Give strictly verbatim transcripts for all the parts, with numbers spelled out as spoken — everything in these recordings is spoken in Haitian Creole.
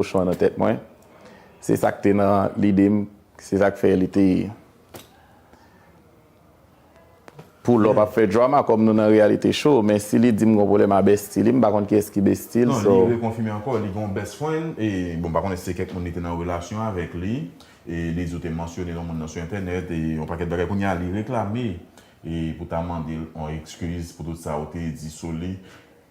kochon an nan tèt mwen. Se sa k te nan lide m, se sa k fè li te pull up ap fè drama kòm nou nan reality show. Men si li di m gon pwoblèm a bestie li, m pa konn kiyès ki bestie l, so. Non, li rekonfime ankò, li gon best friend, e, bon, m pa konnen si se kèk moun li te nan relasyon avèk li, e li di w te mansyone yon moun nan sou entènèt, e yon pakèt bagay. Kounye a, li reklame, e pou ta mande l yon eskiz pou tout sa ou te di sou li.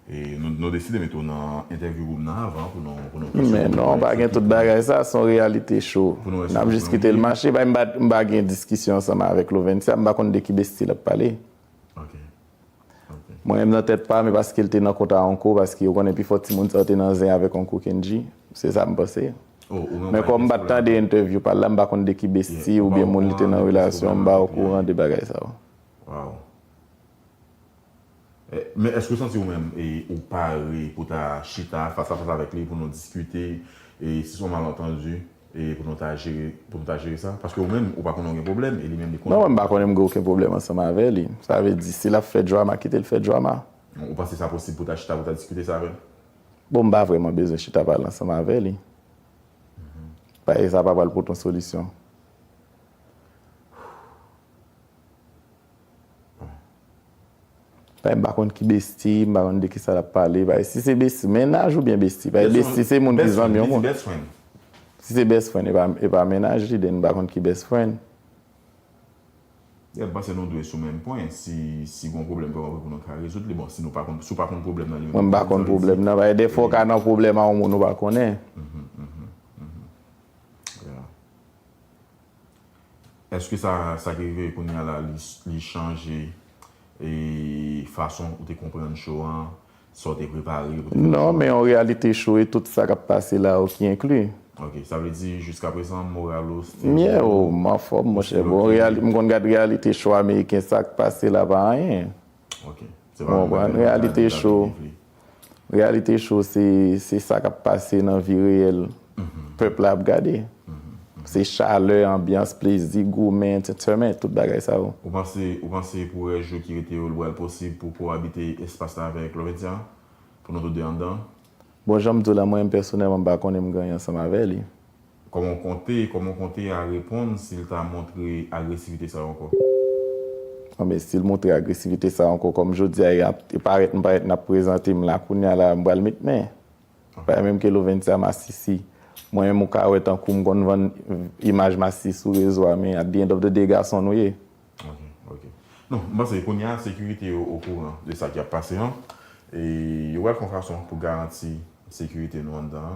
E nou, nou deside mete w nan entèvyou group nan avan pou nou, pou nou pase. Men non, pa gen tout bagay sa, se yon reality show. N ap jis kite l mache, bay m pa, m pa gen diskisyon ansanm avèk Lovensia, m pa konn de ki bestie l ap pale. Ok. Ok. Mwen menm nan tèt pa m, e paske l te nan kont a Onko, paske ou konnen pifò timoun sa yo te nan zen avèk Onko Kendji. Se sa m panse. Oh, ou menm ou pa gen pwoblèm. Men kòm m pa t tande entèvyou pa l la, m pa konn de ki bestie oubyen moun li te nan relasyon, m pa okouran de bagay sa yo. Wow. Eh, men èske w santi ou menm, e, ou pare pou ta chita fas a fas avèk li, pou nou diskite, e, si se yon malantandi, e, pou nou ta jere, pou nou ta jere sa? Paske ou menm, ou pa konnen w gen pwoblèm, e li menm li konnen. Non, mwen m pa konnen m gen okenn pwoblèm ansanm avè li. Sa vle di, si l ap fè drama, kite l fè drama. Ou panse sa posib pou ta chita, pou ta diskite sa avè l? Bon, m pa vrèman bezwen chita pale ansanm avè li. Paske sa pa pral pote yon solisyon. Paske m pa konn ki bestie, m pa konn de kisa l ap pale. Paske si se bestie, mennaj oubyen bestie? Paske bestie se moun ki zanmi yon moun. Si se best friend, e pa, e pa mennaj li, then m pa konn ki best friend. Yeah, m panse nou dwe sou menm pwen. Si, si gon pwoblèm, kòman pou nou ka rezoud li? Bon, si nou pa konn, si w pa konn pwoblèm nan li menm, mwen m pa konn pwoblèm nan. Paske defwa w ka nan pwoblèm a yon moun ou pa konnen. Yeah. Èske sa, sa ki rive kounye a la, li, li chanje, e, fason ou te konprann show an, sa w te prepare pou te fè show an? Non, men yon reality show e tout sa k ap pase la yo ki enkli. Ok, sa vle di, jiskaprezan, moral ou still bon? M anfòm, monchè. Bon, reali-, m konn gad reality show ameriken, sa k pase la pa anyen. Ok. Se pa yon bagay ki ta vin afekte li. Reality show, se, se sa k ap pase nan vi reyèl pèp la ap gade. Se chalè, anbyans, plezi, goumen, entertainment, tout bagay sa yo. Ou panse, ou panse pou rès jou ki rete yo, li pral posib pou w koabite espas la avèk Lovensia? Pou nou tou de anndan? Bon, jan m di w la, mwen menm pèsonèlman, m pa konnen m gen anyen ansanm avè li. Kòman w konte, kòman w konte a reponn si l ta montre agresivite sa yo ankò? Bon, men si l montre agresivite sa yo ankò, kòm jodi a, e ap, e parèt, m parèt, n ap prezante m la, kounye a la, m pral met men. Paske menm ke Lovensia masisi. Mwen menm ou ka wè tankou m konn vann imaj masisi sou rezo a, men at the end of the day, gason nou ye. Ok, ok. Non, m panse kounye a, sekirite yo okouran de sa ki ap pase an. E yo pral fè yon fason pou garanti sekirite nou anndan an.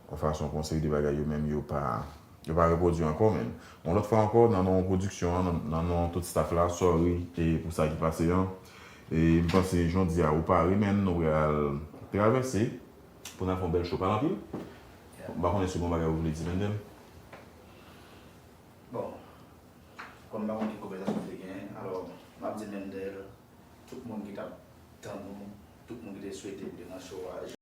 Yon fason pou yon seri de bagay yo menm yo pa, yo pa repwodui ankò, men. Yon lòt fwa ankò, nan non pwodiksyon an, nan, nan non tout staff la, sorry, e pou sa ki pase an. E m panse, jan w di a, ou pare, men nou pral travèse pou n al fè yon bèl show. Pale anpil. M pa konnen si w gen yon bagay ou vle di, Mendel. Bon, kòm m pa konn ki konvèsasyon nou te genyen, alò, m ap di Mendel, tout moun ki t ap tann nou, tout moun ki te swete pou te nan show a,